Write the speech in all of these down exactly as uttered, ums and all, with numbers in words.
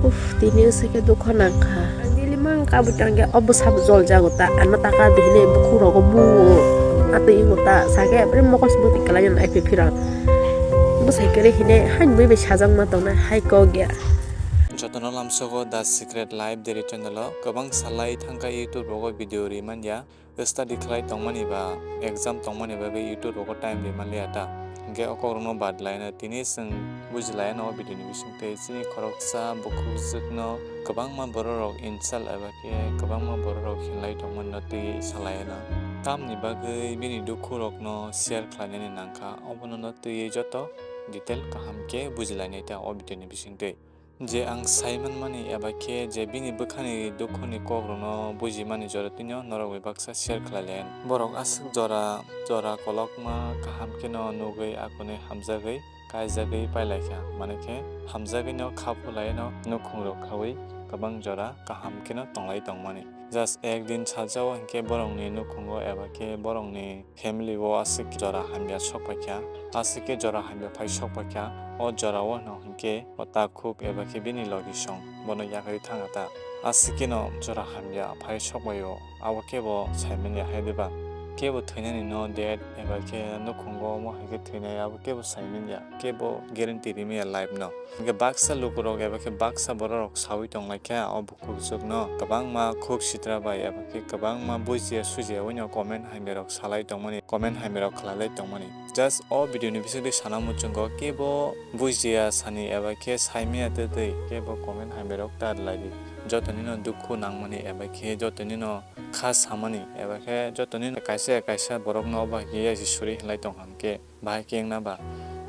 Uff, tini wngsa khe dukha nangkha. Ang daily mang kabui tangkhe o bwsa bo jol jago ta. Ano taka de hinwi bukhuk rogo buo. Atwi wngo ta. Sakhe bwrwi mokol se bwtwi kwlai no nai phai phirang. Bwsai kwrwi hinwi hain bui bai sajak ma tongnai hai kok ya. Jotono lamsogo The Secret Life Daily Channel o kwbang salai thangkha YouTube rogo video ri manya. Study khlai tongmani ba exam tongmani bagwi YouTube rogo time ri manliya ta. Hinkhe o kokrokno bad laino tini chwng buji laino o video ni bisingtwi chini khoroksa bukhukjwkno kwbangma bororok insult eba khe kwbangma bororok hinlai tongmani no twi salaino. Tamni bagwi bini dukhu rokno share khlainani nangkha, obono no twi joto detail kaham khe buji lainai ta o video ni bisingtwi. Je ang sai manmani eba khe je bini bwkhani dukhuni kokrokno bujimani jora twino norok bai baksa share khlai lai. Borok aswk jora jora kolokma kaham kheno nugwi akunwi hamjagwi kaijagwi pailaikha, mane khe hamjagwino kha phulaino nukhungrok khaui kwbang jora kaham kheno tonglai tongmani. Just ek din sajao hinkhe borokni nukhungo eba khe borokni family o aswk jora hamya sok paikha, aswk khe jora hamya phai sok paikha, o jora o no hinkhe o takhuk eba khe bini logi song bono yakarwi thangkha ta. Aswk kheno jora hamya phai sok bai o, abo khe bo sai manya hai de ba. Kebo thwinani no date eba khe nukhungo omo hai khe thwinai abo kebo sai manya, kebo guarantee ri manya life no. Hinkhe baksa lukurok eba khe baksa bororok saui tonglaikha o bukhukjwkno kwbangma khuk sitra bai eba khe kwbangma bujiya sujiya uino comment hamya rok salai tongmani, comment hamya rok khlailai tongmani. Just o video ni bisingtwi sana muchungo kebo bujiya sani eba khe saimaya twtwi kebo comment hamya rok ta rwlaidi. Jotonino dukhu nangmani eba khe jotonino kha samani eba khe jotonino kaisa kaisa borokno obo hai khe yaisi suri hinlai tongkha hinkhe. Bahai khe wngna ba?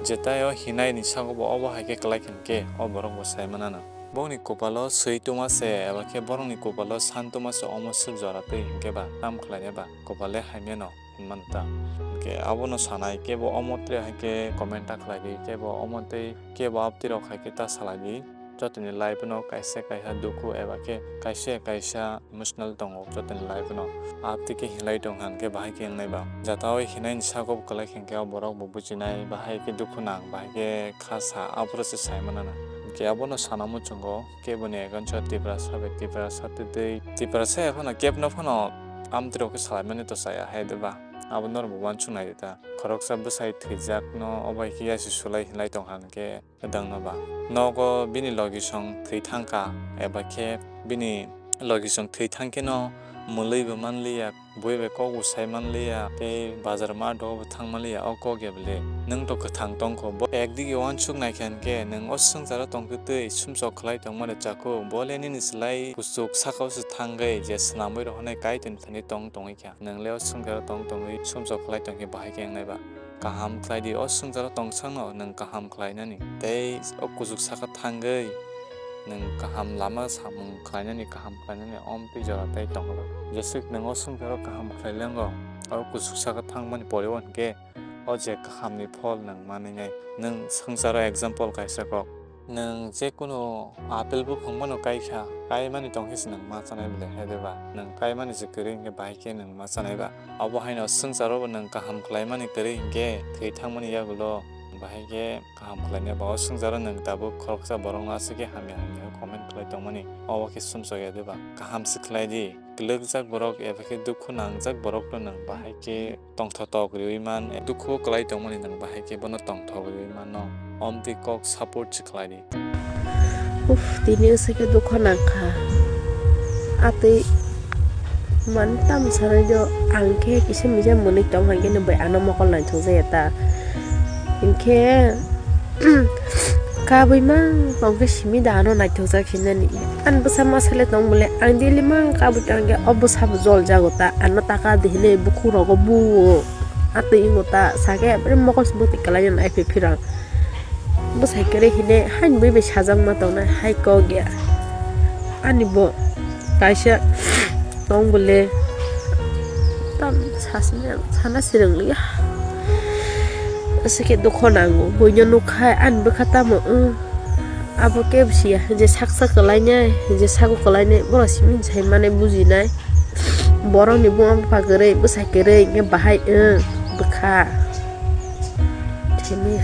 Jetai o hinai ni sago bo obo hai khe kwlai kha hinkhe o borok bo sai manano. Bongni kopalo swi tuma se eba khe borokni kopalo san tuma se omo swk jora twi hinkhe ba tam khlainai ba kopal le hamya no hinmano ta. Hinkhe abono sanai kebo omo tre hai khe comment ta khlai di, kebo omo tei kebo abtwi rok hai khe ta salai di. Jotoni life no kaisa kaisa dukhu eba khe kaisa kaisa emotional tongo jotoni life no. Abtwi khe hinlai tong kha hinkhe bahai khe wngnai ba. Jata o hinai ni sago bo kwlai kha hinkhe o borok bo bujinai bahai khe dukhu nang bahai khe kha sa aphuru se sai manana. Hinkhe abono sana muchungo keboni against o Tiprasa bai Tiprasa twi twi Tiprasa ya phano kebno phano amtwi rok khe salai mani to chaya hai de ba. Abo norok bo uansuk nai de ta. Khoroksa bwsai thwijak no obo hai khe yasi sulai hinlai tong kha hinkhe. Kwdangno ba nogo bini logisong thwi thangkha, eba khe bini logisong thwi thangkheno mwlwibo manliya, buibai kokbo sai manliya, tei bazar ma dogo bo thang manliya, o kok ya bwle? Nwng to kwthang tongkho, bo ekdigi uansuk naikha hinkhe nwng o swngcharo tongtwtwi sumsok khlai tongmani chakhu, bo le nini slai kuchuk sakao se thangwi je swnamwi rohornai Kaitorni thani tong tongwi kha, nwng le o swngcharo tong tongwi sumsok khlai tongkhe bahai khe wngnai ba? Kaham khlai di, o swngcharo tongthangno nwng kaham khlainani, tei o kuchuk saka thangwi nwng kaham lama samung khlainani, kaham khlainani omtwi jora tei tongo. Jeswk nwng o swngcharo kaham khlai lengo, o kuchuk saka thangmani pore o hinkhe o je kahamni phol nwng manwi nai. Nwng swngcharo example kaisa kok. Nwng je kunu apple buphang bono kai kha, kaimani tong khe se nwng ma chanai bwle hai de ba? Nwng kaimani se kwrwi hinkhe bahai khe nwng ma chanai ba? Abo haino swngcharo bo nwng kaham khlaimani kwrwi hinkhe thwi thangmani yagulo bahai khe kaham khlainai ba? O swngcharo nwng tabuk khoroksa borokno aswk khe hamya hamya comment khlai tongmani, obo khe sumsok ya de ba? Kaham se khlai di. Kwlwkjak borok eba khe dukhu nangjak borokno nwng bahai khe tongthotok riui man, dukhu kwlai tongmani nwng bahai khe bono tongthok riui mano, omtwi kok support se khlai di. Uff, tini wngsa khe dukha nangkha. Atwi man tamo sanai do, ang khe kisa mija mwnwi tong hai khe nwng bai ano mokol naithok jaya ta. Hinkhe Kabui mang tong khe simi da ano naithok jak hinani. Ani bwsa masa le tong bole, ang daily mang kabui tong khe o bwsa bo jol jago ta, ano taka di hinwi bukhuk rogo buo. Atwi wngo ta, sakhe bwrwi mokol se bwtwi kwlai nai phai phirang. Bwsai kwrwi hinwi haini bui bai sajak ma tongnai hai kok ya. Ani bo kaisa tong bole tam sasnya sana sirang liya. Aswk khe dukho nango, buino nukha ani bwkha tamo wng. Abo kebo siya je saksa kwlainai, je sago kwlainai, borok simi sai mani bujinai. Borokni buma bupha kwrwi, bwsai kwrwi, hwnkhe bahai wng bwkha. Simi